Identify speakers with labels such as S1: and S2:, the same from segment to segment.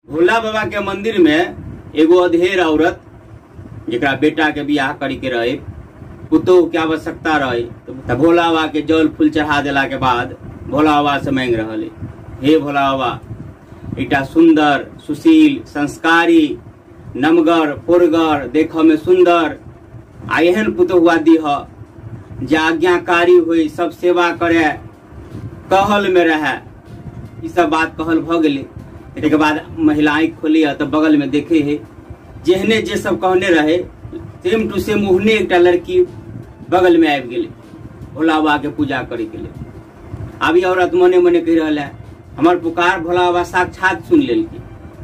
S1: भोला बाबा के मंदिर में एगो अधेड़ औरत जेकरा बेटा के बियाह करे के रहे, पुतोह के आवश्यकता रहे, तो भोला बाबा के जल फूल चढ़ा देला के बाद भोला बाबा से मांग रहल, हे भोला बाबा एकटा सुंदर सुशील संस्कारी नमगर पोरगर देख में सुंदर आ एहन पुतोहुआ दीह जे आज्ञाकारी होई, सब सेवा करे, कहल में रहे। ई सब बात कहल भ गेलै। एक बाद महिला आँखि खोली तो बगल में देखे है जेहने जे सब कहने रहे सेम टू सेम ओहने एकटा लड़की बगल में आबि गेलै भोला बाबा के पूजा करे के लिए। आब ई औरत मने मने कहि रहल है हमर पुकार भोला बाबा साक्षात सुन लेलकै,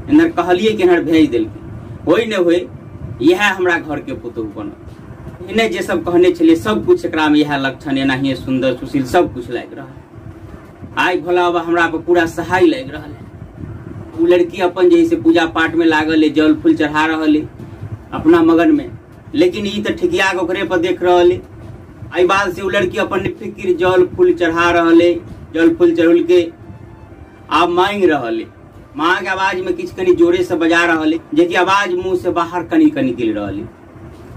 S1: एनहर कहलिए कि एनहर भेज देलकै, होय न होय इएह हमरा घर के पुतोहु बनल। एने जे सब कहने छलियै सब कुछ एकरा में इएह लक्षण, एनाहिए सुंदर सुशील सब कुछ लागि रहल। आइ भोला बाबा हमरा पर पूरा सहाय लागि रहल है। उ लड़की अपन जे से पूजा पाठ में लागल है, जल फूल चढ़ा रहल है अपना मगन में, लेकिन ई तो ठिकिया के ओकरे पर देख रहल है। एहि बात से उ लड़की अपन फिक्र जल फूल चढ़ा रहल है, जल फूल चढ़ल के आब मांग रहल है। माँ के आवाज में किछु कनि जोरे से बजा रहल है, जेकि आवाज मुंह से बाहर कनि कनि निकलि रहल है।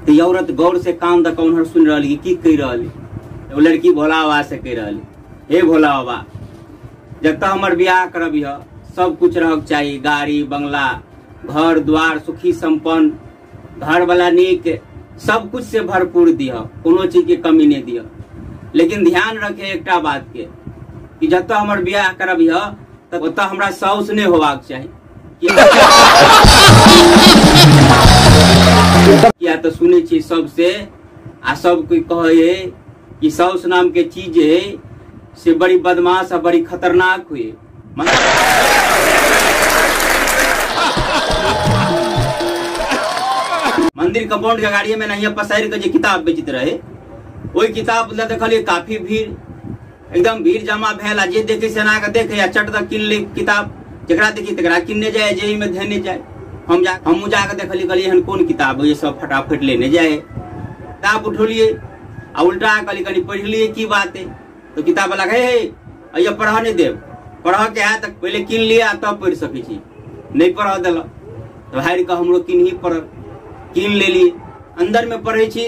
S1: तो ई औरत गौर से कान दऽ कऽ उन्हर सुनि रहल है की कहि रहल है। ओ लड़की भोला बाबा से कहि रहल है, हे भोला बाबा जतऽ हमर बियाह करबिह सब कुछ रहक चाही, गाड़ी बंगला घर द्वार सुखी संपन्न घर वाला नीक सब कुछ से भरपूर दिह, कोनो चीज के कमी नहीं दिह। लेकिन ध्यान रखे एकटा बात के कि जतऽ हमर बियाह करबिह तऽ ओतऽ हमरा साउस नहीं होबाक चाही। किया तऽ सुनै छी सबसे आ सब कोई कहै है कि साउस नाम के चीज है से बड़ी बदमाश आ बड़ी खतरनाक हुई। मंदिर कंपाउंड के गाड़ी में नहीं पसारि के जे किताब बेचित रहे ओहि किताब लए देखलियै काफी भीड़, एकदम भीड़ जमा भेल आ जे देखे से एना के देखे आ चट दऽ कीन ले किताब, जकरा देखी तकरा किनने जाय, जेहि में धेने जाय। हमहूँ जाके देखलियै, कहलियै एहन कोन किताब है सब फटाफट लेने जाय। किताब उठौलियै आ उल्टा कहलियै कनि पढ़लियै की बात है, तो किताब वाला कहे हे अइया पढ़ऽ नहि देब, पढ़ऽ के है तऽ पहिले कीन लिअ आ तब पढ़ि सकै छी, नहि पढ़ऽ देलक तऽ हारि कऽ हमरो कीनही पड़ल, कीन लेलियै। अंदर में पढ़ै छी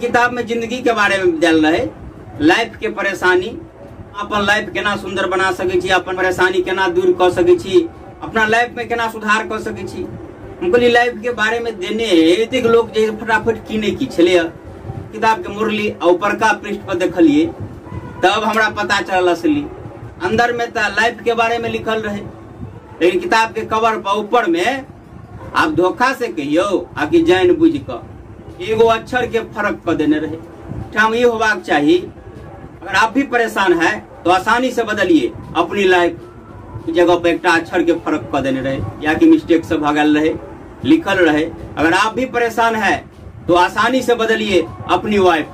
S1: किताब में जिंदगी के बारे में देल रहे, लाइफ के परेशानी, अपन लाइफ केना सुंदर बना सकै छी, अपन परेशानी केना दूर कऽ सकै छी, अपना लाइफ में केना सुधार कऽ सकै छी। हम कहलियै लाइफ के बारे में देने एतेक लोक जे फटाफट कीनै की छलैया। किताब के मुरली आ उपरका पृष्ठ पर देखलियै तब हमरा पता चलल असली अंदर में तऽ लाइफ के बारे में लिखल रहे, लेकिन किताब के कवर पर ऊपर में आप धोखा से कहियो आ कि जान बुझि कऽ एगो अक्षर के फर्क कऽ देने रहे। ठाम ई होबाक चाही अगर आप भी परेशान है तो आसानी से बदलिए अपनी लाइफ, जगह पर एकटा अक्षर के फर्क कऽ देने रहे या कि मिस्टेक से भऽ गेल रहे, लिखल रहे अगर आप भी परेशान है तो आसानी से बदलिए अपनी वाइफ।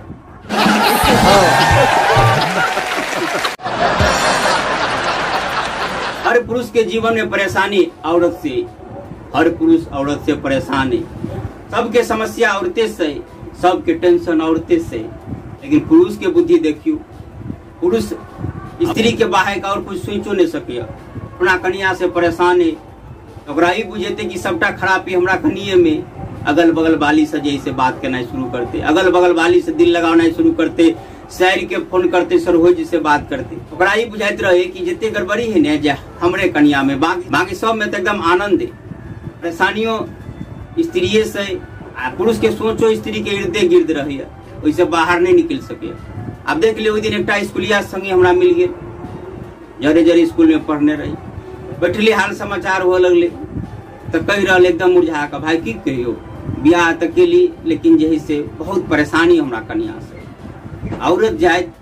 S1: हर पुरुष के जीवन में परेशानी औरत से, हर पुरुष औरत से परेशान है, सबके समस्या औरते से, सबके टेंशन औरते से। लेकिन पुरुष के बुद्धि देखियो, पुरुष स्त्री के बाहर और कुछ सोचो नहीं सकिया, अपना कनिया से परेशान है ओकरा ई बुझेते कि सबटा खराबी हमरा कनिये में, अगल बगल वाली से जैसे बात करना शुरू करते, अगल बगल वाली से दिल लगाना शुरू करते, शहर के फोन करते, सरहोज से बात करते, ओकरा ई बुझाइत रहे कि जते गड़बड़ी है ने जे हमरे कनिया में, बाकी सब में तो एकदम आनंद है। परेशानियों स्त्रीये से आ पुरुष के सोचो स्त्री के इर्दे गिर्द रहे, ओहिसे बाहर नहीं निकल सके। आब देख लियौ ओहि दिन एकटा स्कूलिया संगी हमरा मिल गेल, जरे जरे स्कूल में पढ़ने रही, बैठली हाल समाचार हुअ लगलै तऽ कहि रहल एकदम मुरझा कऽ, भाई की कहियौ बियाह तऽ केली लेकिन जे है से बहुत परेशानी हमरा कनिया से। औरत जाइत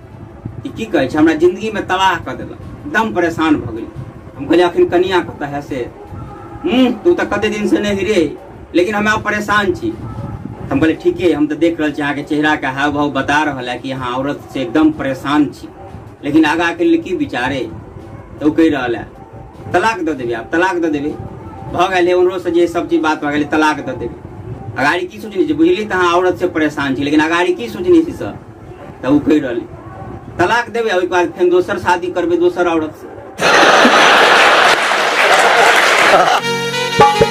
S1: कि की कहै छै हमरा जिंदगी में तबाह कऽ देलक, एकदम परेशान भऽ गेली। हम कहलियै अखन कनिया कतऽ है से, तू तऽ कते दिन से नहीं रे, लेकिन हम आब परेशान छी। हम कहलियै ठीके, हम तऽ देख रहल छी अहाँके चेहरा के हाव भाव बता रहल है कि अहाँ औरत से एकदम परेशान छी, लेकिन आगा के लिए की विचारे। तऽ ओ कहि रहल है तलाक दऽ देबै, आब तलाक दऽ देबै, भऽ गेल उमरो से जे सब चीज बात भऽ गेलै तलाक दऽ देबै। अगाड़ी की सोचने छी, बुझली तऽ अहाँ औरत से परेशान छी, लेकिन अगाड़ी की सोचने छी सर। तऽ ओ कहि रहल तलाक देबै ओहिके बाद फेर दोसर शादी करबै दोसर औरत से। है।